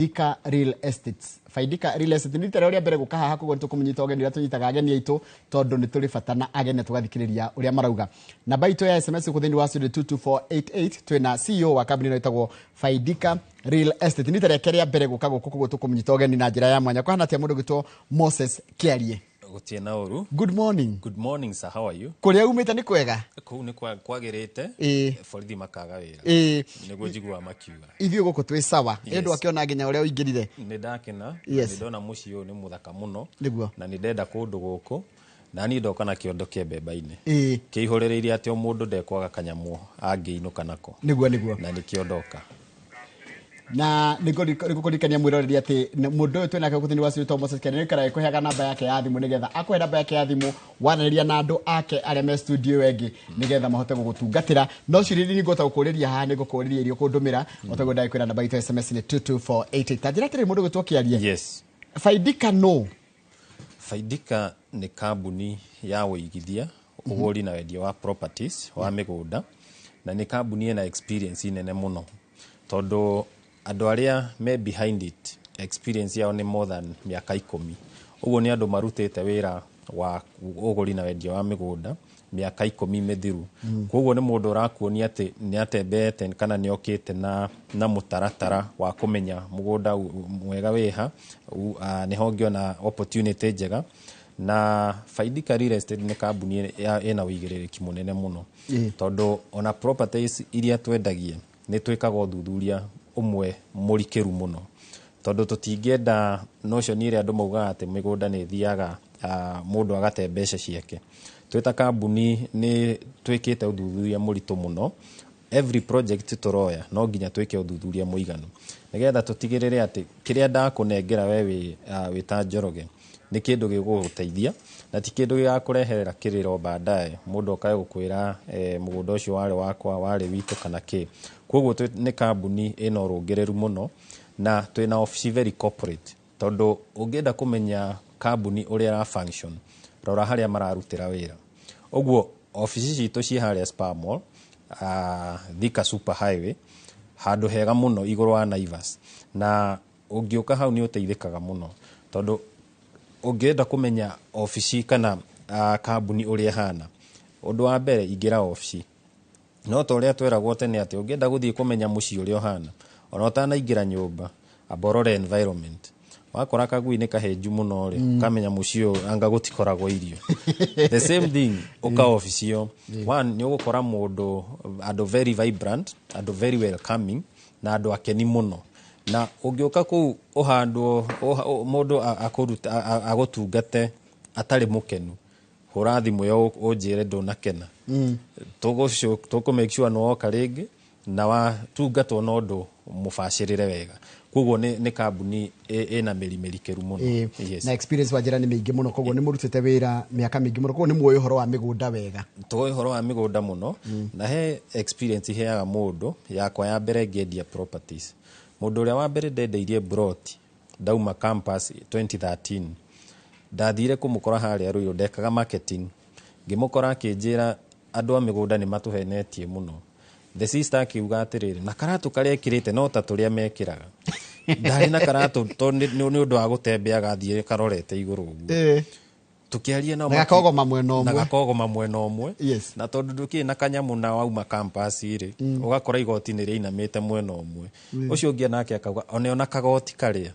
Faidika Real Estates. Faidika Real Estate nĩ rita rĩa mbere gũka haha, koguo nĩ tũkũmũnyita ũgeni ũrĩa tũnyitaga ageni aitũ, tondũ nĩ tũrĩ bata na ageni tũgathikĩrĩria ũrĩa marauga. Namba itũ ya SMS gũkũ thĩinĩ wa studio 22488. Twĩna CEO wa kambuni ĩno ĩtagwo Faidika Real Estate. Nĩ rita rĩake rĩa mbere gũka gũkũ, koguo tũkũmũnyita ũgeni na njĩra ya mwanya. Kũhana atĩa, mũndũ gwĩtwo Moses Kĩarie? Gũtirĩ na ũru. Good morning. Good morning, sir, how are you? Kũrĩa umĩte nĩ kwega? Kũu nĩ kwagĩrĩte. Borithi makaga wĩra. Nĩguo njiguaga makiuga. Ithuĩ gũkũ twĩ sawa. Ĩndũ akĩona nginya ũrĩa ũingĩrire. Nĩ ndakena. Nĩ ndona mũciĩ ũyũ nĩ mũthaka mũno. Na nĩ ndenda kũndũ gũkũ na niĩ ndoka na kĩondo kĩa mbemba-inĩ kĩihũrĩrĩirie atĩ o mũndũ ndekwaga kanyamũ angĩinũka nako. Nĩguo. Na nĩkĩo ndoka. Na nĩngũkũririkania mwĩroreri atĩ mũndũ ũyũ twĩnake gũkũ thĩinĩ wa studio Moses Kĩarie nĩikaraga ĩkũheaga namba yake ya thimũ, nĩgetha akũhe namba yake ya thimũ waranĩria na andũ ake arĩa me studio ĩyo ĩngĩ, nĩgetha mahote gũgũtungatĩra. No ciũria iria ngũhota gũkũrĩria haha nĩ ngũkũrĩria iria ũkũndũmĩra, o taguo ndagĩkwĩra namba itũ ya SMS nĩ 22488. Ta njĩra atĩrĩrĩ, mũndũ gwĩtwo Kĩarie. Yes. Faidika no? Faidika nĩ kambuni ya ũigithia, ũgũri na wendia wa properties, wa mĩgũnda, na nĩ kambuni ĩna experience nene mũno, tondũ andũ arĩa me behind it, experience yao nĩ more than mĩaka 10. Ũguo nĩ andũ marutĩte wĩra wa ũgũri na wendia wa mĩgũnda mĩaka 10 mĩthiru. Koguo nĩ mũndũ ũrakuonia atĩ nĩ atembeete kana nĩ okĩte na mũtaratara wa kũmenya mũgũnda mwega wĩha, nĩho ũngĩona opportunity njega. Na Faidika Real Estate nĩ kambuni ĩna ũigĩrĩrĩki mũnene mũno, tondũ ona properties iria twendagia nĩ twĩkaga ũthuthuria ũmwe mũrikĩru mũno, tondũ tũtingĩenda notion ĩrĩa andũ maugaga atĩ mĩgũnda nĩ ĩthiaga, mũndũ agate mbeca ciake. Twĩ ta kambuni nĩ twĩkĩte ũthuthuria mũritũ mũno. Every project tũroya no nginya twĩke ũthuthuria mũiganu, nĩgetha tũtigĩrĩre atĩ kĩrĩa ndakũnengera we wĩ ta Njoroge nĩ kĩndũ gĩgũgũteithia na ti kĩndũ gĩgakũreherera kĩrĩro baadaye, mũndũ okae gũkwĩra mũgũnda ũcio warĩ wakwa, warĩ witũ kana kĩ. Koguo nĩ kambuni ĩna ũrũngĩrĩru mũno, na twĩna ofici very corporate, tondũ ũngĩenda kũmenya kambuni ũrĩa ĩra function, rora harĩa mararutĩra wĩra. Ũguo ofici citũ ciĩ harĩa Spar Mall, Thika Super Highway, handũ hega mũno igũrũ wa Naivas, na ũngĩũka hau nĩ ũteithĩkaga mũno, tondũ ũngĩenda kũmenya ofici kana kambuni ũrĩa ĩhana, ũndũ wa mbere ingĩra ofici. No ta ũrĩa tweragwo tene atĩ ũngĩenda gũthiĩ kũmenya mũciĩ ũrĩa ũhana, ona ũtanaingĩra nyũmba, amba ũrore environment. Wakora kagui nĩ kahĩnju mũno rĩ, ũkamenya mũciĩ ũyũ anga gũtikoragwo irio. The same thing, ũka ofici ĩyo, one, nĩ ũgũkora mũndũ, andũ very vibrant, andũ very welcoming na andũ akeni mũno. Na ũngĩũka kũu ũhandwo mũndũ agũtungate atarĩ mũkenu, hũra thimũ ĩyo ũnjĩre ndũnakena. Tũkũ make sure nĩ woka rĩngĩ na watungatwo na ũndũ mũbacĩrĩre wega. Koguo nĩ kambuni ĩna mĩri mĩrikĩru mũno. Yes. Na experience wa njĩra nĩ mĩingĩ mũno, koguo nĩ mũrutĩte wĩra mĩaka mĩingĩ mũno, koguo nĩ muoĩ ũhoro wa mĩgũnda wega. Tũĩ ũhoro wa mĩgũnda mũno, na he experience iheaga mũndũ. Yakwa ya mbere ngĩendia properties, mũndũ ũrĩa wa mbere ndendeirie broti ndauma campus 2013, ndathire kũmũkora harĩa Ruiru, ndekaga marketing. Ngĩmũkora akĩnjĩra andũ a mĩgũnda nĩ matũhenetie mũno. The sister akiuga atĩrĩrĩ, na karatũ karĩa ekĩrĩte no ta tũrĩa mekĩraga, ndarĩ na karatũ tondũ nĩ ũndũ wa gũtembea gathiĩ karorete igũrũ ũguo. Tukiaria nao Na gakogoma mwena na ũmwe. Gakogoma mwena ũmwe. Na tondũ ndũkĩrĩ na kanyamũ na wauma campus rĩ, ũgakora igoti nĩ rĩinamĩte mwena ũmwe. Ũcio ũngĩ nake akauga one ona kagoti karĩa.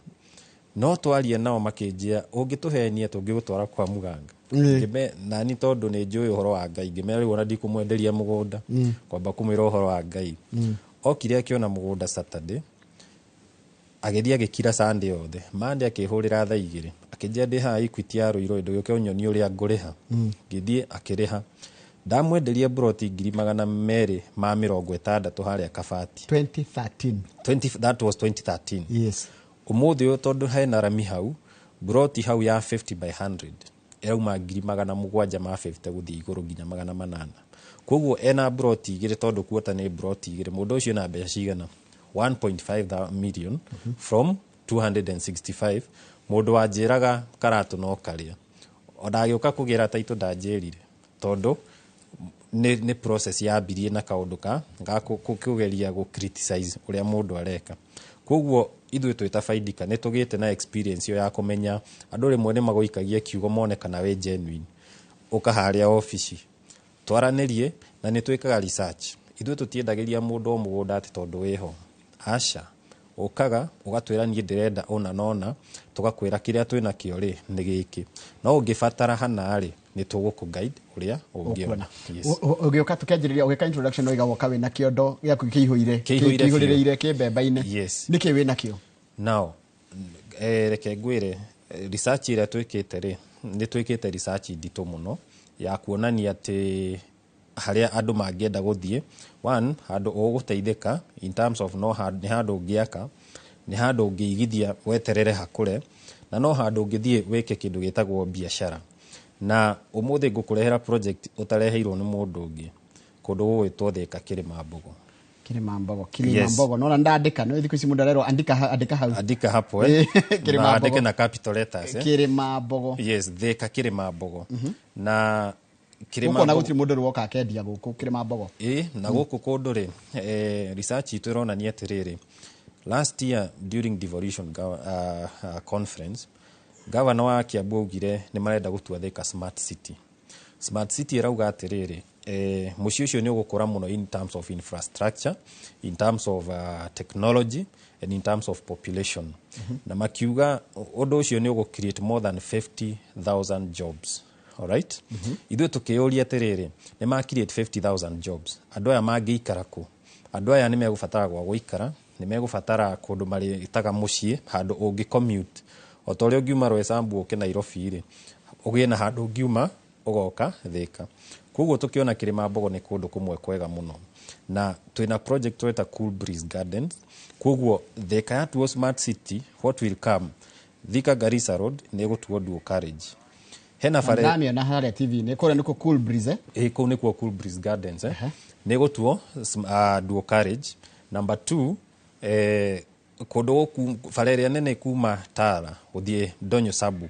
No twaria nao makĩnjĩra, ũngĩtũhenia tũngĩgũtwara kwa muganga. Ngĩme nani, tondũ nĩ njũĩ ũhoro wa Ngai, ngĩmera rĩu ona ndikũmwenderia mũgũnda, kwamba kũmwĩra ũhoro wa Ngai. Okire akĩona mũgũnda Saturday, agĩthiĩ agĩkira Sunday yothe. Monday akĩhũrĩra thaa 2, akĩnjĩra ndĩ haha Equity ya Ruiru, ndũgĩũke ũnyonie ũrĩa ngũrĩha. Ngĩthiĩ akĩrĩha. Ndamwenderia broti 260,000 harĩa Kabati. 2013. 20, that was 2013. Ũmũthĩ ũyũ, tondũ hena rami hau, broti hau ya 50 by 100 ĩrauma 750,000 gũthiĩ igũrũ nginya 800. Koguo ena broti igĩrĩ, tondũ kuota nĩ broti igĩrĩ, mũndũ ũcio na mbeca cigana? 1.5 million from 265. Mũndũ wanjĩraga karatũ no karĩa, ona agĩũka kũgĩra taitũ ndanjĩrire, tondũ nĩ process yambirie na kaũndũ ka ga kũgeria gũ criticize ũrĩa mũndũ areka. Koguo ithuĩ twĩ ta Faidika nĩ tũgĩte na experience ĩyo ya kũmenya andũ rĩmwe nĩ magũikagia kiugo mone kana wĩ genuine. Ũka harĩa obici twaranĩrie, na nĩ twĩkaga research. Ithuĩ tũtiendagĩria mũndũ o mũgũnda atĩ tondũ wĩho, aca. Ũkaga ũgatwĩra niĩ ndĩrenda ũna na ũna, tũgakwĩra kĩrĩa twĩna kĩo rĩ nĩ gĩkĩ, no ũngĩbatara hana rĩ, nĩ tũgũkũ guide ũrĩa ũngĩona. Yes. Ũgĩũka tũkĩanjĩrĩria, ũgĩka introduction, oiga woka wĩna kĩondo gĩaku kĩihũire. Kĩihũire biũ. Kĩihũrĩrĩire kĩmbemba-inĩ. Yes. Nĩkĩ wĩna kĩo? Now, reke ngwĩre, research ĩrĩa twĩkĩte rĩ, nĩ twĩkĩte research nditũ mũno ya kuonania atĩ harĩa andũ mangĩenda gũthiĩ, one, handũ ũgũteithĩka in terms of no handũ, nĩ handũ ũngĩaka, nĩ handũ ũngĩigithia weterere hakũre, na no handũ ũngĩthiĩ wĩke kĩndũ gĩtagwo biacara. Na ũmũthĩ ngũkũrehera project ũtareheirwo nĩ mũndũ ũngĩ, kũndũ gũgwĩtwo Thika Kĩrĩma Mbogo. Kĩrĩma Mbogo, Kĩrĩma Yes. Mbogo. Nona ndandĩka no thikũ ici mũndũ arerwo andika andĩka hau. Andika hapo, eh. Kĩrĩma Na andĩke Mbogo. na capital letters, eh. Kĩrĩma Mbogo. Yes, Thika Kĩrĩma Mbogo. Na Kĩrĩma Gũkũ ona Mbogo gũtirĩ mũndũ rĩ woka akendia gũkũ Kĩrĩma Mbogo. Ĩ, na gũkũ kũndũ rĩ, research itũ ĩronania atĩrĩrĩ, last year during devolution conference, governor wa Kiambu augire nĩ marenda gũtua Thika smart city. Smart city ĩrauga atĩrĩrĩ, mũciĩ ũcio nĩ ũgũkũra mũno in terms of infrastructure, in terms of technology and in terms of population. Na makiuga ũndũ ũcio nĩ ũgũ create more than 50,000 jobs. Alright? Ithuĩ tũkĩyũria atĩrĩrĩ, nĩ ma create 50,000 jobs, andũ aya mangĩikara kũ? Andũ aya nĩ megũbatara gwa gũikara, nĩ megũbatara kũndũ marĩtaga mũciĩ, handũ ũngĩ commute. O ta ũrĩa ũngiuma Roysambu ũke Nairobi rĩ, ũgĩe na handũ ũngiuma ũgoka Thika. Koguo tũkĩona Kĩrĩma Mbogo nĩ kũndũ kũmwe kwega mũno, na twĩna project tweta Cool Breeze Gardens. Koguo Thika yatuo smart city, what will come, Thika Garissa Road nĩ ĩgũtuo dual carriage. Hena bara Ndamĩona harĩa TV-inĩ, kũrĩa nĩkuo Cool Breeze, eh? Ĩ, kũu nĩkuo Cool Breeze Gardens, eh? Nĩ gũtuo dual carriage. Number two, kũndũ gũkũ bara ĩrĩa nene kuma Tara gũthiĩ Ndonyo Sabuk,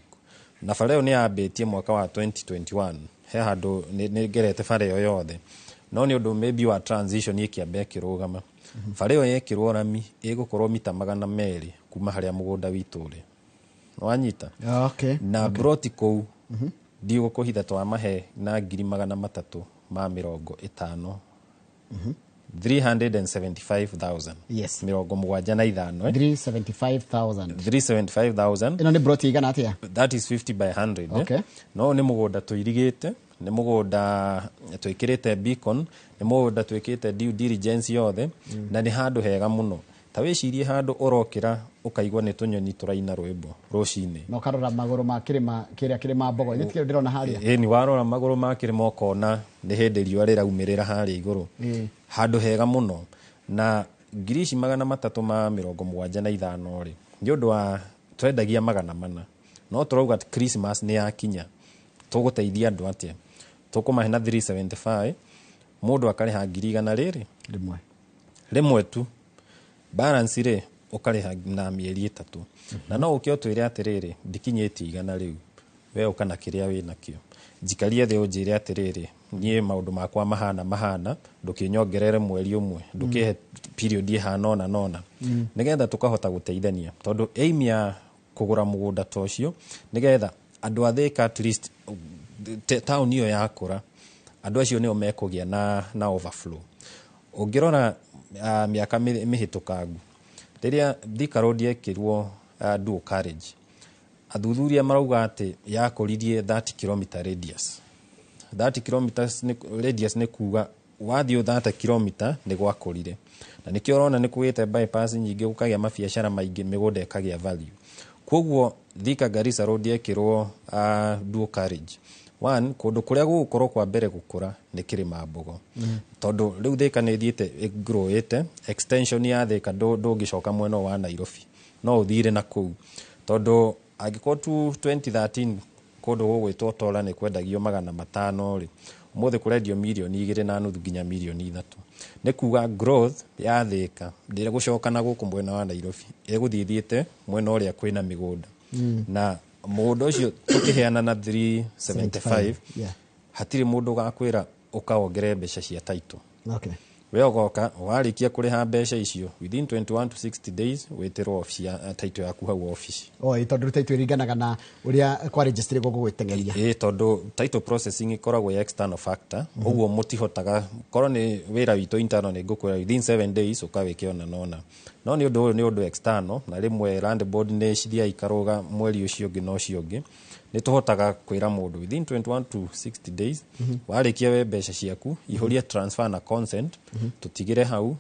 na bara ĩyo nĩ yambĩtie mwaka wa 2021. He handũ nĩ ngerete bara ĩyo yothe, no nĩ ũndũ maybe wa transition ĩkĩamba ĩkĩrũgama. Bara ĩyo yekĩrwo rami ĩgũkorwo mita 200 kuma harĩa mũgũnda witũ ũrĩ. Wanyita? Okay. Na broti kũu ndigũkũhitha twamahe na 375,000, 375,000. 75, eh? 375,000. 375,000. Ĩno nĩ broti igana atĩa? That is 50 by 100, eh? No nĩ mũgũnda tũirigĩte, nĩ mũgũnda twĩkĩrĩte beacon, nĩ mũgũnda twĩkĩte due diligence yothe, na nĩ handũ hega mũno. Ta wĩcirie handũ ũrokĩra ũkaigua nĩ tũnyoni tũraina rwĩmbo rũcinĩ. Na ũkarora magũrũ ma kĩrĩma kĩrĩa Kĩrĩma Mbogo, gĩtikĩrĩ ndĩrona harĩa. Ĩ, nĩ warora magũrũ ma kĩrĩma ũkona nĩ hĩndĩ riũa rĩraumĩrĩra harĩa igũrũ. Handũ hega mũno. Na ngiri ici 375 rĩ, nĩ ũndũ wa twendagia 400, no tũrauga Christmas nĩ yakinya, tũgũteithia andũ atĩa? Tũkũmahe na 375, mũndũ akarĩha ngiri igana rĩrĩ rĩmwe. Rĩmwe tu, balance rĩ ũkarĩha na mĩeri 3. Na no ũke ũtwĩre atĩrĩrĩ, ndikinyĩtie igana rĩu, we ũka na kĩrĩa wĩ nakĩo, njikarie thĩ ũnjĩre atĩrĩrĩ, niĩ maũndũ makwa mahana mahana, ndũkĩnyongerere mweri ũmwe, ndũkĩhe period ĩhana ũna na ũna, nĩgetha tũkahota gũteithania, tondũ aim ya kũgũra mũgũnda ta ũcio nĩgetha andũ a Thika, at least taũni ĩyo yakũra, andũ acio nĩo mekũgĩa na overflow. Ũngĩrora mĩaka mĩhĩtũkangu, rĩrĩa Thika Road yekĩrwo dual carriage, athuthuria marauga atĩ yakũririe 30 km radius. 30 kilometers radius nĩ kuga wathiĩ 30 kilomita nĩ gwakũrire, na nĩkĩo ũrona nĩ kũgĩte bypass nyingĩ, gũkagĩa mabiacara maingĩ, mĩgũnda ĩkagĩa value. Koguo Thika Garissa Road yekĩrwo dual carriage one, kũndũ kũrĩa gũgũkorwo kwa mbere gũkũra nĩ Kĩrĩma Mbogo, tondũ rĩu Thika nĩ ĩthiĩte ĩgrowĩte. Extension ya Thika ndũngĩcoka mwena ũyũ wa Nairobi, no ũthire na kũu, tondũ angĩkorwo tu 2013 kũndũ gũgwĩtwo Tora nĩ kwendagio 500 rĩ, ũmũthĩ kũrendio 2.5 mirioni nginya 3 mirioni. Nĩ kuga growth ya Thika ndĩgũcoka na gũkũ mwena wa Nairobi, ĩgũthiĩ thiĩte mwena ũrĩa kwĩna mĩgũnda. Na mũgũnda ũcio tũkĩheana na 375, hatirĩ mũndũ ũgakwĩra ũkawongerere mbeca cia title. We ũgoka warĩkia kũrĩha mbeca icio within 21 to 60 days, wĩtĩrwo obici ya title yaku hau obici. O ĩ, tondũ title ĩringanaga na ũrĩa kwa registry gũgũgĩteng'eria. Ĩ, tondũ title processing ĩkoragwo ya external factor, ũguo mũtihotaga. Korwo nĩ wĩra witũ internal, nĩ ngũkwĩra within 7 days ũkawĩke ona nona, no nĩ ũndũ ũyũ nĩ ũndũ external, na rĩmwe land board nĩ cithiaga ikarũga mweri ũcio ũngĩ na ũcio ũngĩ. Nĩ tũhotaga kwĩra mũndũ within 21 to 60 days, warĩkia we mbeca ciaku, ihũrie transfer na consent, tũtigĩre hau,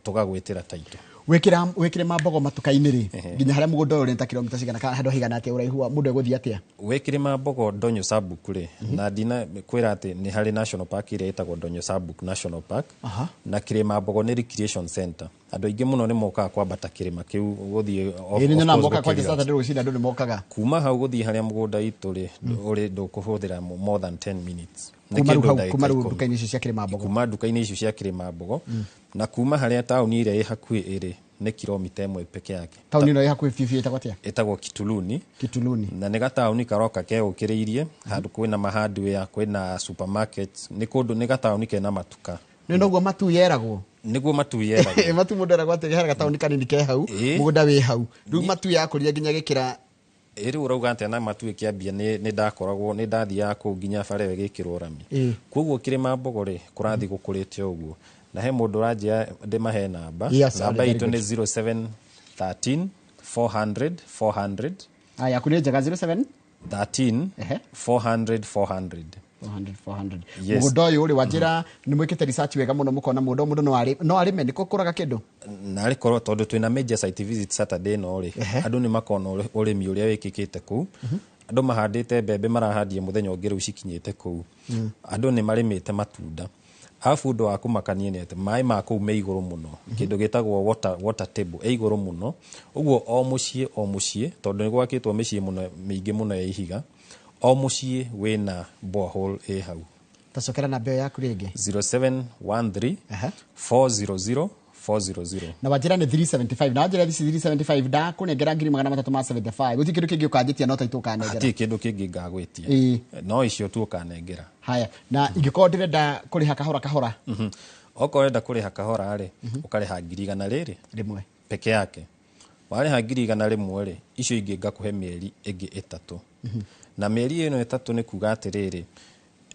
tũgagwĩtĩra title. Wĩkĩra wĩkĩre mambogo matuka-inĩ rĩ, nginya harĩa mũgũnda ũyũ ũrĩ nĩ ta kilomita cigana, kana handũ haigana atĩa ũraihu wa mũndũ egũthiĩ atĩa? Wĩ Kĩrĩma Mbogo Ndonyo Sabuk rĩ, na ndina kwĩra atĩ nĩ harĩ national park ĩrĩa ĩtagwo Ndonyo Sabuk National Park. Na Kĩrĩma Mbogo nĩ recreation center. Andũ aingĩ mũno nĩ mokaga kwambata kĩrĩma kĩu gũthiĩ Ĩ, nĩ of nyonaga course mokaga kwanja gũkĩrelax. Saturday rũcinĩ andũ nĩ mokaga. Kuma hau gũthiĩ harĩa mũgũnda witũ rĩ ũrĩ, ndũkũhũthĩra more than 10 minutes. Nĩ Kuma rĩu kĩndũ hau ndagĩka kuma rĩu 10. nduka-inĩ icio cia Kĩrĩma Mbogo. Kuma nduka-inĩ icio cia Kĩrĩma Mbogo, na kuma harĩa taũni ĩrĩa ĩ hakuhĩ ĩrĩ nĩ kilomita 1 peke yake. Taũni ĩno ĩ hakuhĩ biũ biũ ĩtagwo atĩa? Ĩtagwo Kituluni. Kituluni. Na nĩ gataũni karoka keũkĩrĩirie handũ kwĩna mahardware, kwĩna supermarket, nĩ kũndũ nĩ gataũni kena matuka. Nĩ noguo matu yeragwo. Nĩguo matu yeragwo. Matu mũndũ eragwo atĩ hena gataũni kanini ke hau, mũgũnda wĩ hau, rĩu matu yakũrire nginya gĩkĩra. Ĩ, rĩu ũrauga atĩa na matu ĩkĩambia? Nĩ ndakoragwo nĩ ndathiaga kũu nginya bara ĩyo ĩgĩkĩrwo rami. Koguo Kĩrĩma Mbogo rĩ, kũrathiĩ gũkũrĩte ũguo, na he mũndũ ũranjĩra ndĩmahe namba. Yes, namba very itũ good. Nĩ 0713 400 400. Aya, yaku nĩ njega, 07 13 400 400. 400 400. Yes. Mũgũnda ũyũ rĩ, wanjĩra nĩ mwĩkĩte research wega mũno, mũkona mũndũ mũndũ no arĩme nĩ kũraga kĩndũ. Narĩ korwo tondũ twĩna major site visit Saturday ĩno rĩ, andũ nĩ makona ũrĩmi ũrĩa wĩkĩkĩte kũu. Andũ mahandĩte mbembe, marahandie mũthenya ũngĩ, rĩu cikinyĩte kũu. Andũ nĩ marĩmĩte matunda. Arabu ũndũ wa kũmakania nĩ atĩ maĩ ma kũu me igũrũ mũno, kĩndũ gĩtagwo water table ĩ igũrũ mũno. Ũguo o mũciĩ o mũciĩ, tondũ nĩ gwakĩtwo mĩciĩ mũno mĩingĩ mũno ya ihiga, o mũciĩ wĩna borehole ĩ hau. Tacokera namba ĩyo yaku rĩngĩ. 0713 400 400. Na wanjĩra nĩ 375, na wanjĩra ici 375, ndakũnengera 375,000, gũtirĩ kĩndũ kĩngĩ ũkanjĩtia no taitũ ũkanengera. Hatirĩ kĩndũ kĩngĩ ngagwĩtia. No icio tu ũkanengera. Haya, na ingĩkorwo ndĩrenda kũrĩha kahora kahora? Okorwo ũrenda kũrĩha kahora rĩ, ũkarĩha 100,000 rĩrĩ rĩmwe peke yake. Warĩha 100,000 rĩ, icio ingĩ ngakũhe mĩeri ĩngĩ 3. Na mĩeri ĩno 3 nĩ kuga atĩrĩrĩ,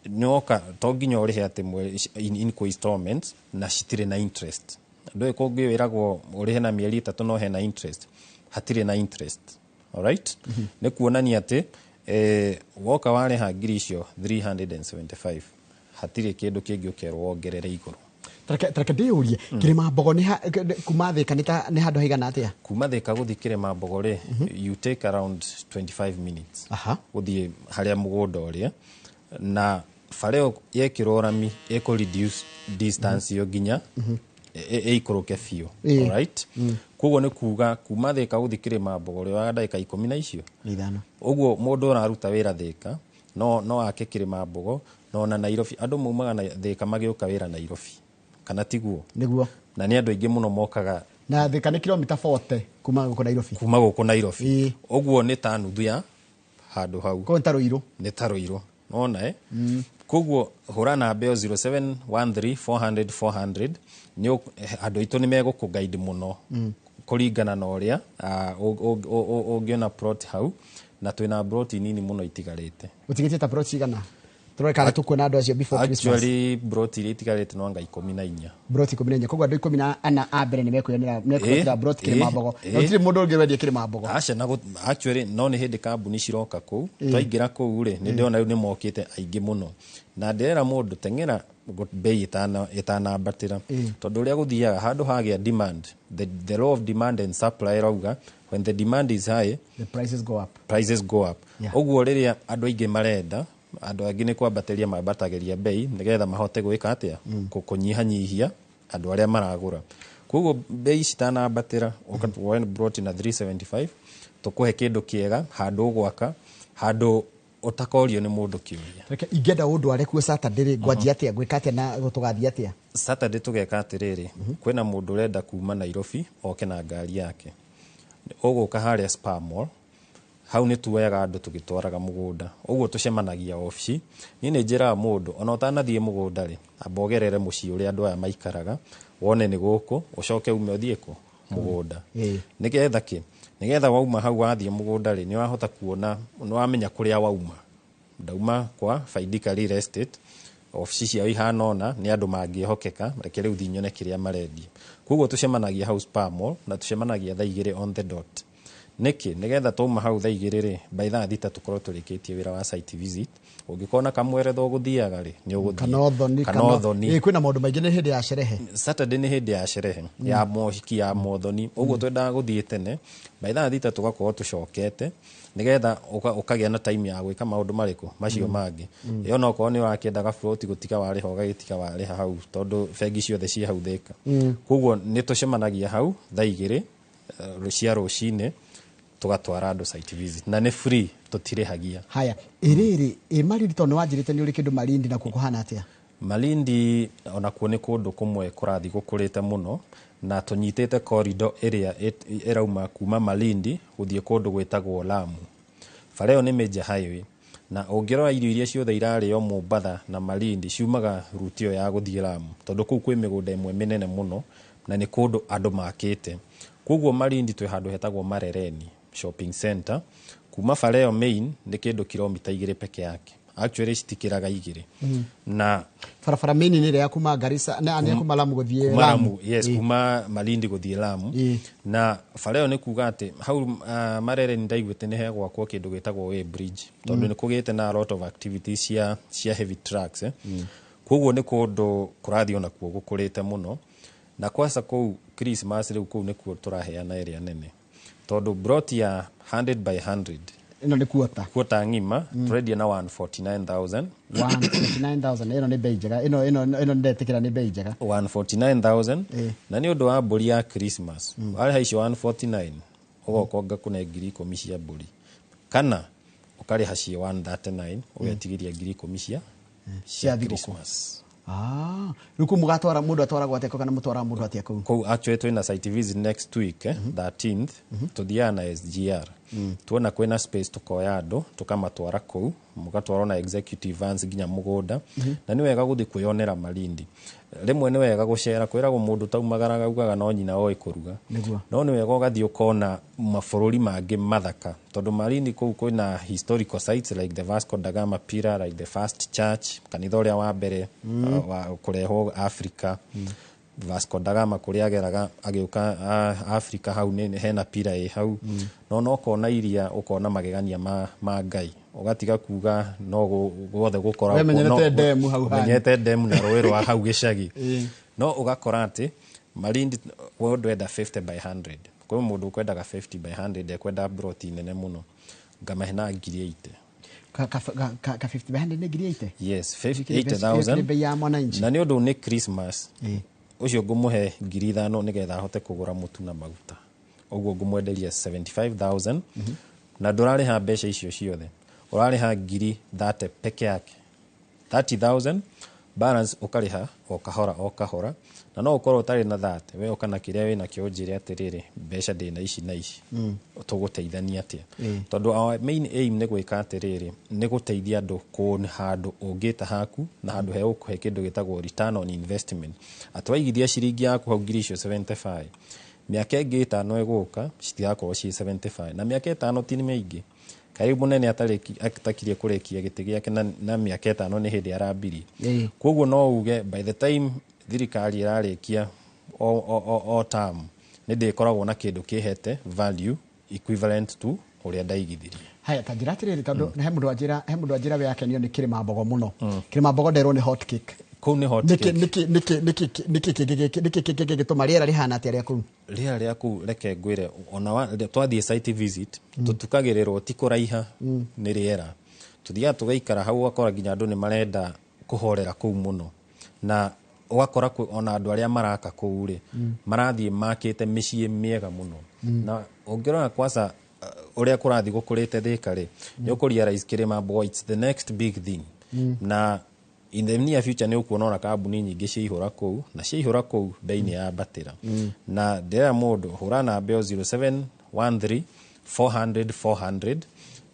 nĩwoka to nginya ũrĩhe atĩ mweri in installments, na citirĩ na interest. Ndũĩ kũngĩ wĩragwo ũrĩhe na mĩeri 3 no hena interest. Hatirĩ na interest, alright? Nĩ kuonania atĩ woka warĩha ngiri icio 375, hatirĩ kĩndũ kĩngĩ ũkerwo wongerere igũrũ. Tareke ndĩyũrie, Kĩrĩma Mbogo nĩ kuma Thĩka nĩ ta nĩ handũ haigana atĩa? Kuma Thĩka gũthiĩ Kĩrĩma Mbogo rĩ, you take around 25 minutes gũthiĩ harĩa mũgũnda ũrĩa, na bara ĩyo yekĩrwo rami ĩkũ reduce distance ĩyo nginya ĩikũrũke biũ. Alright, koguo nĩ kuga kuma Thĩka gũthiĩ Kĩrĩma Mbogo ũrĩoyaga ndagĩka 10 na icio nĩ 5. Ũguo mũndũ ũraruta wĩra Thĩka no ake Kĩrĩma Mbogo, no ona Nairobi andũ maumaga na Thĩka magĩũka wĩra Nairobi, kana tiguo? Nĩguo. Na nĩ andũ aingĩ mũno mokaga. Na Thĩka nĩ kilomita 40 kuma gũkũ Nairobi. Kuma gũkũ Nairobi. Ũguo nĩ ta nuthu ya handũ hau. Koguo nĩ ta Rũirũ. Nĩ ta Rũirũ nona, eh? Koguo hũra namba ĩyo 0713 400 400, nĩ andũ aitũ nĩ megũkũ guide mũno kũringana na ũrĩa ũngĩona plot hau, na twĩna plot nini mũno itigarĩte. Ũtigĩtie ta plot cigana tũrore kana tũkuona andũ acio before Christmas? Actually, plot iria itigarĩte no anga 14. Plot 14. Koguo andũ 14 a mbere nĩ mekwĩonera, mekwĩyonera plot Kĩrĩma Mbogo, na gũtirĩ mũndũ ũngĩ wendia Kĩrĩma Mbogo. Aca, na actually no nĩ hĩndĩ kambuni ciroka kũu. Twaingĩra kũu rĩ, nĩ ndĩrona rĩu nĩ mokĩte aingĩ mũno, na ndĩrera mũndũ teng'era bei ĩtanambatĩra, tondũ ũrĩa gũthiaga handũ hagĩa demand, the law of demand and supply ĩrauga when the demand is high, the prices go up. Prices go up. Ũguo rĩrĩa andũ aingĩ marenda, andũ angĩ nĩ kwambatĩria mambatagĩria bei nĩgetha mahote gwĩka atĩa? Kũnyihanyihia andũ arĩa maragũra. Koguo bei citanambatĩra, woe plot na 375, tũkũhe kĩndũ kĩega, handũ ũgwaka, handũ ũtakorio nĩ mũndũ kĩũria. Reke ingĩenda ũndware kuo Saturday rĩ, ngwanjia atĩa, ngwĩka atĩa na tũgathiĩ atĩa? Saturday tũgeka atĩrĩrĩ, kwĩna mũndũ ũrenda kuma Nairobi oke na ngari yake. Ũgũka harĩa Spar Mall. Hau nĩ tuoyaga andũ tũgĩtwaraga mũgũnda. Ũguo tũcemanagia obici. Niĩ nĩ njĩraga mũndũ ona ũtanathiĩ mũgũnda rĩ, amba ũgerere mũciĩ ũrĩa andũ aya maikaraga, wone nĩ gũkũ, ũcoke ume ũthiĩ kũ mũgũnda. Nĩgetha kĩ? Nĩgetha wauma hau wathiĩ mũgũnda rĩ, nĩ wahota kuona, nĩ wamenya kũrĩa wauma. Ndauma kwa Faidika Real Estate, obici ciao ihana ũna, nĩ andũ mangĩhokeka, reke rĩu thiĩ nyone kĩrĩa marendia. Koguo tũcemanagia hau Spar Mall, na tũcemanagia thaa 2 on the dot. Nĩkĩ? Nĩgetha twauma hau thaa 2 rĩ, by thaa 6 tũkorwo tũrĩkĩtie wĩra wa site visit. Ũngĩkorwo na kamweretho ũgũthiaga rĩ, nĩ ũgũthiĩ. Kana ũthoni, Kana ũthoni. Kwĩna maũndũ maingĩ, nĩ hĩndĩ ya sherehe. Saturday nĩ hĩndĩ ya sherehe, ya mohiki, ya mothoni. Ũguo twendaga gũthiĩ tene, by thaa 6 tũgakorwo tũcokete, nĩgetha ũkagĩa na time ya gwĩka maũndũ marĩkũ macio mangĩ. Ĩyo no okorwo nĩ ũrakĩenda gaburoti gũtiga warĩha, ũgagĩtiga warĩha hau, tondũ bengi ciothe ciĩ hau Thĩka. Koguo nĩ tũcemanagia hau thaa 2 cia rũcinĩ, tũgatwara andũ site visit, na nĩ free, tũtirĩhagia. Haya, ĩrĩrĩ, ĩ Malindi, tondũ nĩ wanjĩrĩte nĩ ũrĩ kĩndũ Malindi, nakuo kũhana atĩa? Malindi onakuo nĩ kũndũ kũmwe kũrathiĩ gũkũrĩte mũno, na tũnyitĩte corridor ĩrĩa ĩrauma kuma Malindi gũthiĩ kũndũ gwĩtagwo Lamu. Bara ĩyo nĩ major highway, na ũngĩrora irio iria ciothe irarĩo Mombatha na Malindi ciumaga route ĩyo ya gũthiĩ Lamu, tondũ kũu kwĩ mĩgũnda ĩmwe mĩnene mũno na nĩ kũndũ andũ makĩte. Koguo Malindi twĩ handũ hetagwo Marereni Shopping Center. Kuma bara ĩyo main nĩ kĩndũ kilomita 2 peke yake. Actually citikĩraga 2. Na barabara main nĩ ĩrĩa ya kuma Garissa, na nĩ ya kuma Lamu gũthiĩ Kuma Lamu. Lamu, yes, kuma Malindi gũthiĩ Lamu. Na bara ĩyo nĩ kuga atĩ hau Marereni ndaiguĩte nĩ hegwakwo kĩndũ gĩtagwo way bridge, tondũ nĩ kũgĩte na a lot of activities cia heavy trucks. Koguo nĩ kũndũ kũrathiĩ onakuo gũkũrĩte mũno. Na kwaca kũu Christmas rĩu kũu nĩkuo tũraheana ĩrĩa nene, tondũ broti ya 100 by 100 ĩno nĩ kuota kuota ng'ima, tũrendia na 149,000. 149,000, ĩno nĩ bei njega, ĩno ndetĩkĩra nĩ bei njega. 149,000. Na nĩ ũndũ wa mbũri ya Christmas, warĩha icio 149, ũgoka ngakũne ngiri ikũmi cia mbũri, kana ũkarĩha ciĩ 139, ũgetigĩria ngiri ikũmi cia cia thigũkũ. Christmas. Rĩu kũu mũgatwara mũndũ atwaragwo atĩa kũu, kana mũtwaraga mũndũ atĩa kũu? Kũu actually twĩna site visit next week, 13th, tũthiaga na SGR. Tuona kwĩna space tũkoya andũ tũkamatwara kũu, mũgatwarwo na executive vans nginya mũgũnda. Na nĩ wega gũthiĩ kwĩyonera Malindi. Rĩmwe nĩ wega gũcera, kwĩragwo mũndũ taumagaraga augaga no nyina oĩ kũruga. No nĩ wega ũgathiĩ ũkona mabũrũri mangĩ mathaka, tondũ Malindi kũu kwĩna historical sites like the Vasco da Gama Pillar, like the first church, kanitha ũrĩa wa mbere wa kũrehwo Africa. Vasco da Gama kũrĩa ageraga agĩũka Africa, hau nĩ hena pira ĩ hau. No no ũkona iria, ũkona magegania ma Ngai, ũgatiga kuga no guothe gũkoragwo We menyerete demu hau hanyu. Menyerete demu na rũĩ rwa hau gĩcagi. No ũgakora atĩ Malindi we ndwenda 50 by 100, kwĩ mũndũ ũkwendaga 50 by 100, ekwenda broti nene mũno, ngamahe na ngiri 80. Ka 50 by 100 nĩ ngiri 80? Yes, Ĩkĩrĩ 80,000. Ĩkĩrĩ bei ya mwananchi. Na nĩ ũndũ nĩ Christmas, ũcio ngũmũhe ngiri ithano nĩgetha ahote kũgũra mũtu na maguta. Ũguo ngũmwenderia 75,000, na ndũrarĩha mbeca icio ciothe, ũrarĩha ngiri 30 peke yake, 30,000, balance ũkarĩha o kahora o kahora. Na no ũkorwo ũtarĩ na 30, we ũka na kĩrĩa wĩnakĩo, ũnjĩre atĩrĩrĩ, mbeca ndĩna ici na ici, tũgũteithania atĩa? Tondũ our main aim nĩ gwĩka atĩrĩrĩ, nĩ gũteithia andũ kuona handũ ũngĩta haku na handũ hegũkũhe kĩndũ gĩtagwo return on investment, atĩ waigithia ciringi yaku hau ngiri icio 75, mĩaka ĩngĩ 5 ĩgũka citigakorwo ciĩ 75. Na mĩaka 5 ti mĩingĩ. Kaĩ mũnene atakirie kũrĩkia gĩtĩ gĩake na mĩaka 5 nĩ hĩndĩ arambirie. Koguo no uge by the time thirikari ĩrarĩkia o term, nĩ ndĩkoragwo na kĩndũ kĩhete value equivalent to ũrĩa ndaigithirie. Haya, ta njĩra atĩrĩrĩ, tondũ he mũndũ wanjĩra we akenio nĩ Kĩrĩma Mbogo mũno. Kĩrĩma Mbogo nderwo nĩ hot cake. Kũu nĩ hot Nĩkĩ cake. Nĩkĩ kĩngĩ gĩtũma rĩera rĩhana atĩa rĩa kũu? Rĩera rĩa kũu, reke ngwĩre, ona twathiĩ site visit, tũtukagĩrĩrwo ti kũraiha nĩ rĩera. Tũthiaga tũgaikara hau, ũgakora nginya andũ nĩ marenda kũhorera kũu mũno. Na ũgakora ona andũ arĩa maraka kũu rĩ, marathiĩ makĩte mĩciĩ mĩega mũno. Na ũngĩrora kwaca ũrĩa kũrathiĩ gũkũrĩte Thĩka rĩ, nĩ ũkũ realize Kĩrĩma Mbogo it's the next big thing. Na in the near future nĩ ũkuona ona kambuni nyingĩ ciaihũra kũu, na ciaihũra kũu bei nĩ yambatĩra. Na ndĩrera mũndũ hũra namba ĩyo 0713 400 400.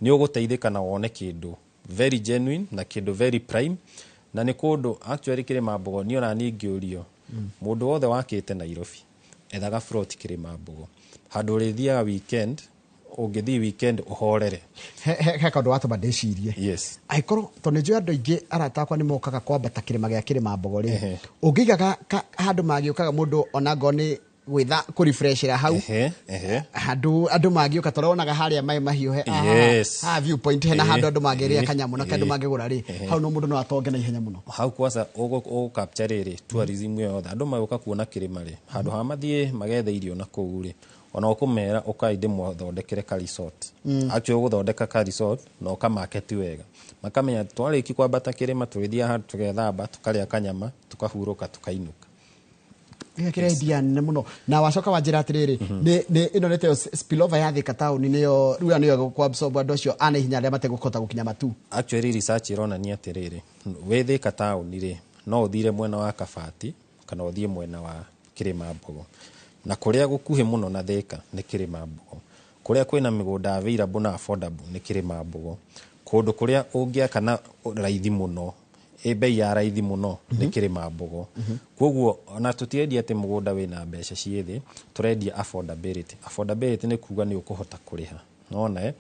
Nĩ ũgũteithĩka na wone kĩndũ very genuine na kĩndũ very prime, na nĩ kũndũ actually Kĩrĩma Mbogo niĩ ona niĩ ngĩũrio, mũndũ wothe wakĩte Nairobi ethaga plot Kĩrĩma Mbogo, handũ ũrĩthiaga weekend, ũngĩthiĩ weekend ũhorere. He kaũndũ watũma ndĩcirie. Angĩkorwo tondũ nĩ njũĩ andũ aingĩ, arata akwa nĩ mokaga kwambata kĩrĩma gĩa Kĩrĩma Mbogo rĩ, ũngĩigaga handũ magĩũkaga mũndũ ona ngorwo nĩ gwĩtha kũrefreshera hau, Ehe, ehe. Handũ andũ mangĩũka tondũ wonaga harĩa maĩ mahiũhe haha viewpoint hena handũ andũ mangĩrĩa kanyamũ na kandũ mangĩgũra rĩ, hau no mũndũ no atonge na ihenya mũno. Hau kwanza ũgũ capture rĩrĩ tourism ĩyo yothe, andũ magũka kuona kĩrĩma rĩ, handũ ha mathiĩ magethe irio na kũu rĩ, ona ũkũmera ũkai ndĩmwathondekere ka resort. Actually ũgũthondeka ka resort na ũkamarket wega, makamenya twarĩki kwambata kĩrĩma tũrĩthiaga handũ tũgethamba, tũkarĩa kanyama, tukahurũka, tukainũka. Gĩkĩra idea nene mũno na wacoka wanjĩra atĩrĩrĩ, nĩ ĩno nĩ tayo spillover ya Thika taũni, nĩyo rĩu ĩyo nĩyo ĩgũkũ andũ acio a na ihenya arĩa mategũkũhota gũkinya matu. Actually research ĩronania atĩrĩrĩ, wĩ Thika taũni rĩ, no ũthire mwena wa Kabati kana ũthiĩ mwena wa Kĩrĩma Mbogo, na kũrĩa gũkuhĩ mũno na Thika nĩ Kĩrĩma Mbogo, kũrĩa kwĩna mĩgũnda available na affordable nĩ Kĩrĩma Mbogo, kũndũ kũrĩa ũngĩaka na raithi mũno, ĩ bei ya raithi mũno nĩ Kĩrĩma Mbogo. Koguo ona tũtirendia atĩ mũgũnda wĩna mbeca ciĩ thĩ, tũrendia affordability. Affordability nĩ kuga nĩ ũkũhota kũrĩha nona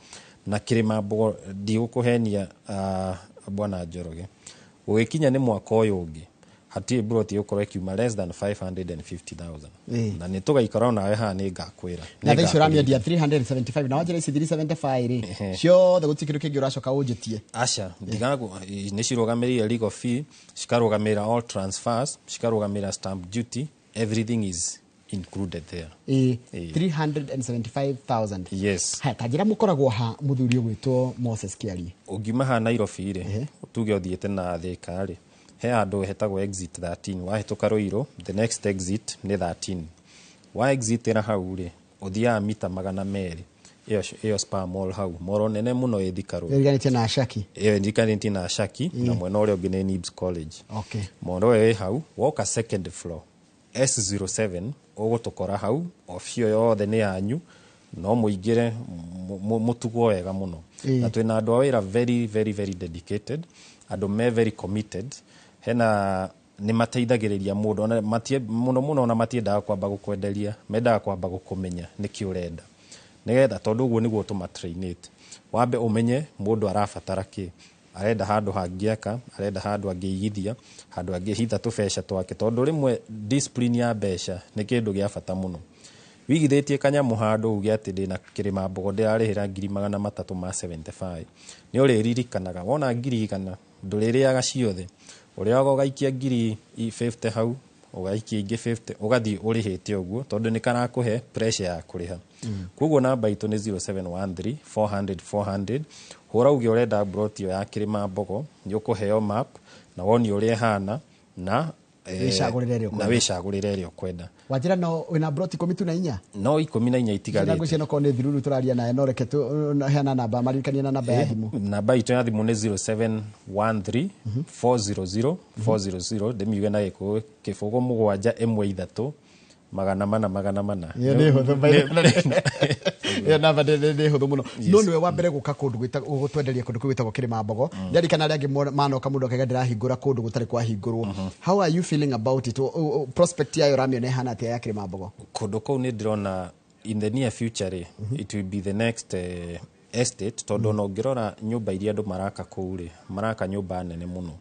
na Kĩrĩma Mbogo ndigũkũhenia, bwana Njoroge, gũgĩkinya nĩ mwaka ũyũ ũngĩ hatirĩ plot ĩgũkorwo ĩkiuma less than 550,000. Na nĩ tũgaikara onawe haha, nĩ ngakwĩra. Na thaa icio ũramĩendia 375 na wanjĩra ici 375 rĩ ciothe gũtirĩ kĩndũ kĩngĩ ũracoka ũnjĩtie? Aca, ndigagu nĩ cirũgamĩrĩire legal fee, cikarũgamĩrĩra all transfers, cikarũgamĩrĩra stamp duty, everything is included there. 375,000? Yes. Haya, ta njĩra mũkoragwo ha, mũthuri ũgwĩtwo Moses Kĩarie? Ũngiuma haha Nairobi rĩ, tuge ũthiĩte na Thika rĩ, he handũ hetagwo exit 13, wahĩtũka Ruiru, the next exit nĩ 13. Wa exitĩra hau rĩ, ũthiaga mita 200, ĩyo Spar Mall hau, mall nene mũno ĩ Thika Road. Ĩriganĩtie na Shaki? Ĩyo ĩriganĩtie na Shaki, na mwena ũrĩa ũngĩ nĩ Nibs College. Mall ĩyo ĩ hau, woka second floor S07 ũgũtũkora hau. Obici ĩyo yothe nĩ yanyu, no mũingĩre mũtugwo wega mũno. Na twĩna andũ a wĩra very very very dedicated, andũ me very committed, hena nĩ mateithagĩrĩria mũndũ ona mũno mũno, ona matiendaga kwamba gũkwenderia, mendaga kwamba gũkũmenya nĩkĩ ũrenda, nĩgetha tondũ ũguo nĩguo tũmatrainĩte, wambe ũmenye mũndũ arabatara kĩ, arenda handũ hangĩaka, arenda handũ angĩigithia, handũ angĩhitha tũbeca twake, tondũ rĩmwe discipline ya mbeca nĩ kĩndũ gĩa bata mũno. Wigithĩtie kanyamũ handũ uge atĩ ndĩna Kĩrĩma Mbogo ndĩrarĩhĩra ngiri 375, nĩ ũrĩririkanaga wona 100,000 ndũrĩrĩaga ciothe, ũrĩaga ũgaikia 50,000 hau, ũgaikia ingĩ 50, ũgathiĩ ũrĩhĩte ũguo, tondũ nĩ karakũhe pressure ya kũrĩha. Koguo namba itũ nĩ 0713 400 400. Hũra uge ũrenda plot ĩyo ya Kĩrĩma Mbogo, nĩ ũkũheo map na wonio ũrĩa ĩhana na Wĩcagũrĩre ĩrĩa na ũkwenda. Wĩcagũrĩre ĩrĩa ũkwenda. Wanjĩra no wĩna broti 14? No 14 itigarĩte. Ngwĩciria no korwo nĩ thiruru tũraria naye, no reke heana namba, maririkanie na namba ya thimũ. Namba itũ ya thimũ nĩ 0713 400 400, ndĩmiuge na Gĩkũyũ, 0 7 1 3 400 400. Ĩyo nĩ hũthũ, by the way. Ĩyo namba nĩ hũthũ mũno. No nĩwe wa mbere gũka kũndũ gũtwenderia kũndũ kũu gwĩtagwo Kĩrĩma Mbogo. Ndirikana arĩa angĩ manoka, mũndũ akaiga ndĩrahingũra kũndũ gũtarĩ kwahingũrwo. How are you feeling about it? Prospect yayo ũramĩona ĩhana atĩa ya Kĩrĩma Mbogo? Kũndũ kũu nĩ ndĩrona in the near future rĩ, it will be the next estate, tondũ ona ũngĩrora nyũmba iria andũ maraka kũu rĩ, maraka nyũmba nene mũno.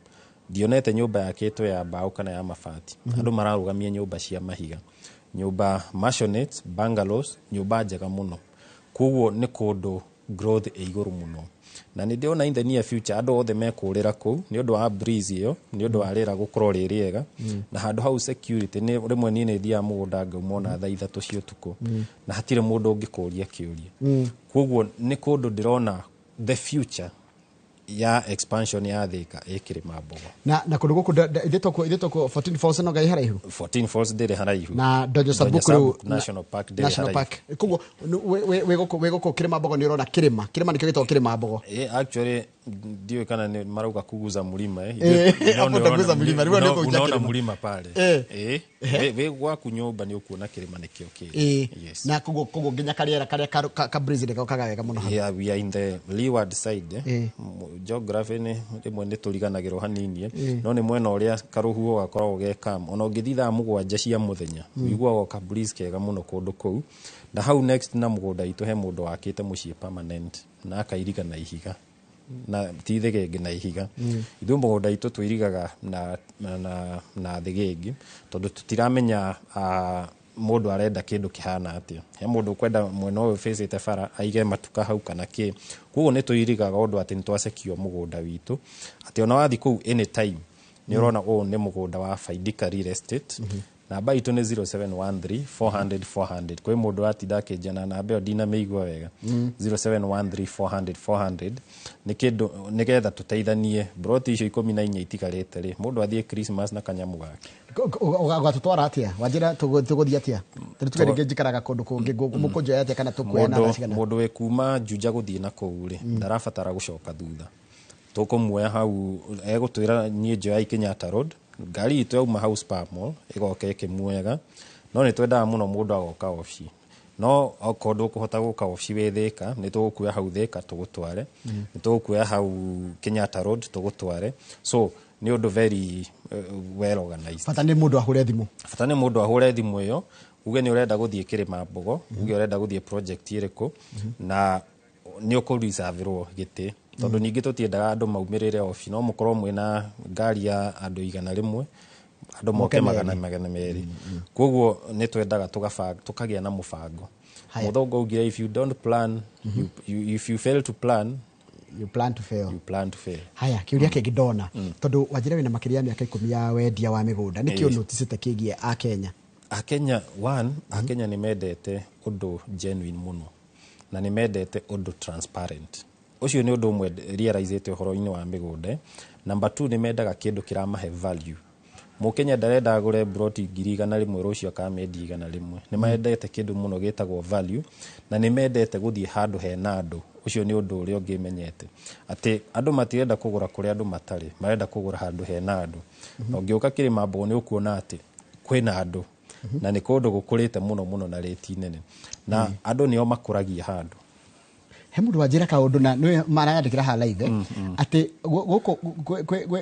Ndionete nyũmba yakĩtwo ya mbaũ kana ya mabati, andũ mararũgamia nyũmba cia mahiga, nyũmba maisonette, bungalows, nyũmba njega mũno. Koguo nĩ kũndũ growth ĩ igũrũ mũno, na nĩ ndĩrona in the near future andũ othe mekũrĩra kũu nĩ ũndũ wa breeze ĩyo, nĩ ũndũ wa rĩera gũkorwo rĩ rĩega, na handũ hau security nĩ rĩmwe niĩ nĩ thiaga mũgũnda ngauma ona thaa 3 cia ũtukũ na hatirĩ mũndũ ũngĩkũria kĩũria. Koguo nĩ kũndũ ndĩrona the future ya expansion ya Thika ĩ Kĩrĩma Mbogo. Na kũndũ gũkũ ithuĩ tũkuo 14 Falls no ngai haraihu? 14 Falls ndĩrĩ haraihu. Na Donyo Sabuk rĩu National Park ndĩrĩ National haraihu. Park. Koguo wĩ gũkũ Kĩrĩma Mbogo nĩ ũrona kĩrĩma, kĩrĩma nĩkĩo gĩtagwo Kĩrĩma Mbogo. Actually Ndiũĩ kana nĩ marauga kuguza mlima, eh. Eh, No hapo nĩ ũrona- utaguza mlima, rĩu nĩ kũhutia unaona kĩrĩma. mlima pale. Eh. Eh, wĩ gwaku nyũmba nĩ ũkuona kĩrĩma nĩkĩo kĩrĩ. Yes. Na koguo nginya karĩera karĩa ka breeze nĩko kaga wega mũno hau. Yeah, we are in the leeward side, eh. Geography nĩ rĩmwe nĩ tũriganagĩrwo hanini, eh. No nĩ mwena ũrĩa karũhuho gakoragwo ge calm. Ona ũngĩthiĩ thaa 7 cia mũthenya, ũiguaga ka breeze kega mũno kũndũ kũu. Na hau next na mũgũnda witũ he mũndũ wakĩte mũciĩ permanent na akairiga na ihiga, na ti thĩgĩngĩ, na ihiga. Ithuĩ mũgũnda witũ tũirigaga na thĩgĩngĩ tondũ tũtiramenya mũndũ arenda kĩndũ kĩhana atĩa. He mũndũ ũkwenda mwena ũyũ facĩte bara aige matuka hau kana kĩ. Koguo nĩ tũirigaga ũndũ atĩ nĩ twacekio mũgũnda witũ, atĩ ona wathiĩ kũu anytime nĩ ũrona ũyũ nĩ mũgũnda wa Faidika Real Estate. Namba itũ nĩ 0713 400 400. Kwĩ mũndũ atinda akĩnjia na namba ĩyo, ndinamĩigua wega. 0713 400 400 nĩ kĩndũ nĩgetha tũteithanie. Broti icio 14 itigarĩte rĩ, mũndũ athiĩ Christmas na kanyamũ gake. Ũgatũtwara atĩa? Wanjĩra tũgũthiĩ atĩa? Tondũ tuge rĩngĩ njikaraga kũndũ kũngĩ, mũkũnjoya atĩa kana tũkuoya na Mũndũ cigana? Mũndũ wĩ kuma Juja gũthiĩ na kũu rĩ, ndarabatara gũcoka thutha. Tũkũmuoya hau, egũtwĩra niĩ njoyai Kenyatta Road. Ngari itũ yauma hau Spar Mall ĩgoka ĩkĩmuoyaga. No nĩ twendaga mũno mũndũ agoka obici, no okorwo ndũkũhota gũka obici wĩ Thĩka, nĩ tũgũkuoya hau Thĩka tũgũtware, nĩ tũgũkuoya hau Kenyatta Road tũgũtware. So nĩ ũndũ very well organized. Bata nĩ mũndũ ahũre thimũ. Bata nĩ mũndũ ahũre thimũ ĩyo, uge nĩ ũrenda gũthiĩ Kĩrĩma Mbogo, uge ũrenda gũthiĩ project ĩrĩkũ, na nĩ ũkũreserve-rwo gĩtĩ, tondũ ningĩ tũtiendaga andũ maumĩrĩre obi. No mũkorwo mwĩna ngari ya andũ 100, andũ moke Moke magana merĩ. 200. Koguo nĩ twendaga tũkagĩa na mũbango. Haya. Mũthũngũ augire, if you don't plan, if you fail to plan, you plan to fail. You plan to fail. Haya, kĩũria kĩngĩ ndona, tondũ wanjĩra wĩna makĩria ya mĩaka 10 ya wendia wa mĩgũnda, nĩkĩ ũnoticĩte kĩgiĩ a Kenya? Akenya, one, Akenya nĩ mendete ũndũ genuine mũno na nĩ mendete ũndũ transparent. Ũcio nĩ ũndũ ũmwe realizĩte ũhoro-inĩ wa mĩgũnda. Number two, nĩ mendaga kĩndũ kĩramahe value. Mũkenya ndarenda agũre broti 100,000 rũciũ akamĩendia 100. Nĩ mendete kĩndũ mũno gĩtagwo value, na nĩ mendete gũthiĩ handũ hena andũ. Ũcio nĩ ũndũ ũrĩa ũngĩ menyete, atĩ andũ matirenda kũgũra kũrĩa andũ matarĩ, marenda kũgũra handũ hena andũ. Na ũngĩũka Kĩrĩma Mbogo nĩ ũkuona atĩ kwĩna andũ, na nĩ kũndũ gũkũrĩte mũno mũno na rĩti nene, na andũ nĩo makũragia handũ. He mũndũ wanjĩra kaũndũ na nĩwe marayandĩkĩra haha live, atĩ gũkũ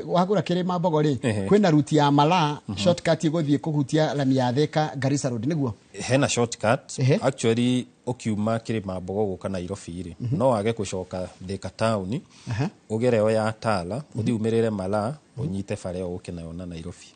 wagũra Kĩrĩma Mbogo rĩ, kwĩna ruti ya Malaa shortcut ĩgũthiĩ kũhutia lami ya Thĩka Garissa Road, nĩguo? Hena shortcut. Actually, ũkiuma Kĩrĩma Mbogo gũka Nairobi rĩ, no wage gũcoka Thĩka town, ũgere o ya Tala, ũthiĩ umĩrĩre Malaa, ũnyite bara ĩyo ũke nayo na Nairobi.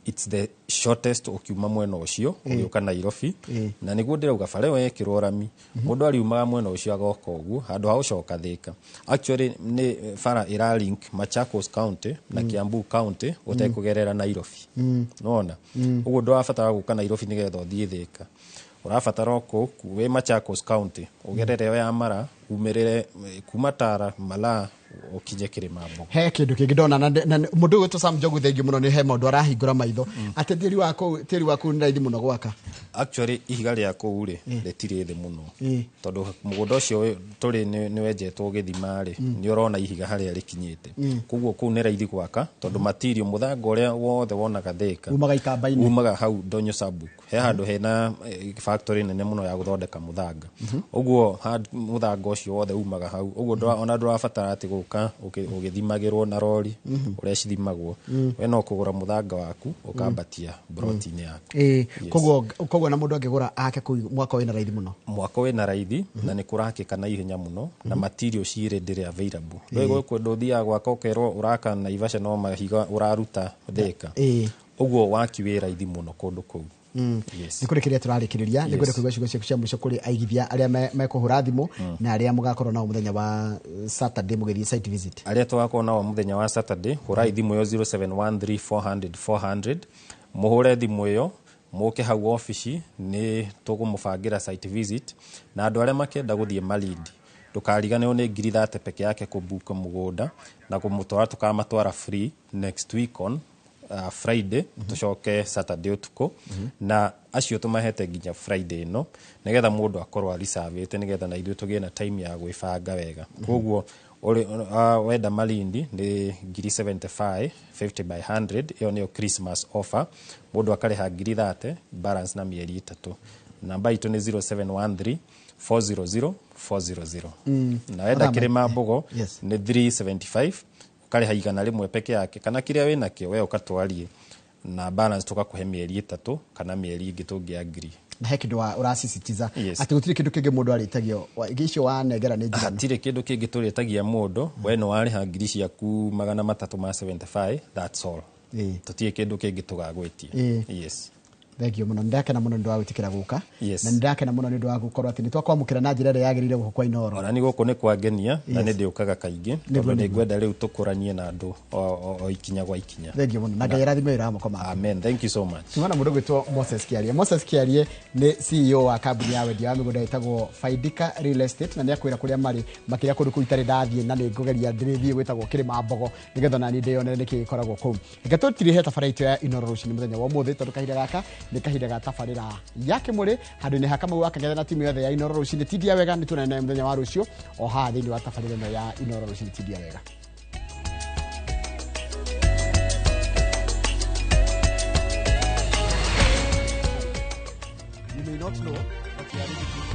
It's the shortest ũkiuma mwena ũcio ũgĩũka Nairobi. Na nĩguo ndĩrauga bara ĩyo yekĩrwo rami, mũndũ ariumaga mwena ũcio agoka ũguo handũ ha gũcoka Thĩka. Actually, nĩ bara ĩra link Machakos County na Kiambu County ũtekũgerera Nairobi. Nĩwona ũguo ndũrabatara gũka Nairobi nĩgetha ũthiĩ Thĩka, ũrabatara o kũ wĩ Machakos County ũgerere ĩyo ya Mara, umĩrĩre kuma Tara Malaa ũkinye Kĩrĩma Mbogo. He kĩndũ kĩngĩ ndona na mũndũ ũgwĩtwo Sam Njogu, thengiũ mũno, nĩ he maũndũ arahingũra maitho atĩ tĩri wa kũu nĩ raithi mũno gwaka. Actually, ihiga rĩa kũu rĩ, rĩtirĩ thĩ mũno, tondũ mũgũnda ũcio tũrĩ nĩ wenjetwo gĩthima rĩ, nĩ ũrona ihiga harĩa rĩkinyĩte. Koguo kũu nĩ raithi gwaka, tondũ material, mũthanga ũrĩa wothe wonaga Thĩka umaga ikamba-inĩ. Umaga hau Ndonyo Sabuk. He handũ hena factory nene mũno ya gũthondeka mũthanga. Ũguo mũthanga ũcio wothe umaga hau. Ũguo ona ndũrabatara atĩ gũka ũgĩthimagĩrwo na rori ũrĩa cithimagwo. We no kũgũra mũthanga waku ũkambatia broti-inĩ yaku. Koguo na mũndũ angĩgũra ake kũu, mwaka wĩna raithi mũno. Mwako wĩna raithi na nĩ kũrakĩka na ihenya mũno, na material ciĩ readily available. Ndũĩ gũkũ ũndũ ũthiaga gwaka ũkerwo ũraka Naivasha no mahiga ũraruta Thĩka. Ũguo waki wĩ raithi mũno kũndũ kũu. Yes. Nĩ kũrĩkĩrĩria tũrarĩkĩrĩria, nĩ ngwenda kũigua ciugo ciaku cia mũico kũrĩ aigithia arĩa mekũhũra thimũ na arĩa mũgakorwo nao mũthenya wa Saturday mũgĩthiĩ site visit. Arĩa tũgakorwo nao mũthenya wa Saturday, hũrai thimũ ĩyo 0713 400 400. Mũhũre thimũ ĩyo mũke hau obici, nĩ tũkũmũbangĩra site visit. Na andũ arĩa makenda gũthiĩ Malindi, ndũkariganĩrwo nĩ 30,000 peke yake kũbuka mũgũnda, na kũmũtwara tũkamatwara free next week on Friday, tũcoke Saturday ũtukũ. Na acio tũmahete nginya Friday ĩno, nĩgetha mũndũ akorwo areservĩte, nĩgetha na ithuĩ tũgĩe na time ya gwĩbanga wega. Koguo Wenda Malindi nĩ ngiri 75, 50 by 100, ĩyo nĩyo Christmas offer. Mũndũ akarĩha ngiri 30, balance na mĩeri 3. Namba itũ nĩ 0713 400 400. Na wenda Kĩrĩma Mbogo nĩ 375, ũkarĩha 100 peke yake kana kĩrĩa wĩnakĩo we ũkatwarie, na balance tũgakũhe mĩeri 3 kana mĩeri ĩngĩ tũngĩ agree. Na he kĩndũ ũrasisitiza Yes. atĩ gũtirĩ kĩndũ kĩngĩ mũndũ arĩtagio. Icio wanengera nĩ njiganu. Hatirĩ kĩndũ kĩngĩ tũrĩtagia mũndũ. We nĩ warĩha ngiri ciaku 375, that's all. Tũtirĩ kĩndũ kĩngĩ tũgagwĩtia. Yes. Thank you mũno, nĩndakena mũno nĩ ũndũ wa gwĩtĩkĩra gũka. Yes. Na nĩndakena mũno nĩ ũndũ wa gũkorwo atĩ nĩ twakwamũkĩra na njĩra ĩrĩa yagĩrĩire gũkũ kwa Inooro. Ona nĩ gũkũ nĩ kwangenia na nĩ ndĩũkaga kaingĩ, tondũ nĩ ngwenda rĩu tũkũranie na andũ o ikinya gwa ikinya. Thank you mũno, na Ngai arathime wĩra wa moko maku. Amen, thank you so much. Tumana mũndũ gwĩtwo Moses Kiarie. Moses Kiarie nĩ CEO wa kambuni ya wendia wa mĩgũnda ĩtagwo Faidika Real Estate, na nĩ akwĩra kũrĩa marĩ makĩria kũndũ kũu itarĩ ndathiĩ, na nĩ ngũgeria ndĩrĩthiĩ gwĩtagwo Kĩrĩma Mbogo nĩgetha nani ndĩyonere nĩkĩ gĩkoragwo kũu. Reke tũtirihe tabarĩra itũ ya Inooro rũcinĩ mũthenya wa ũmũthĩ, tondũ kahinda gaka nĩ kahinda ga tabarĩra ya Kĩmũrĩ handũ-inĩ ha Kamau wa Kang'ethe na timu yothe ya Inooro rũcinĩ. Tindia wega, nĩ tuonane nawe mũthenya wa rũciũ o haha thĩinĩ wa tabarĩra ĩno ya Inooro rũcinĩ. Tindia wega. You may not know, but you are really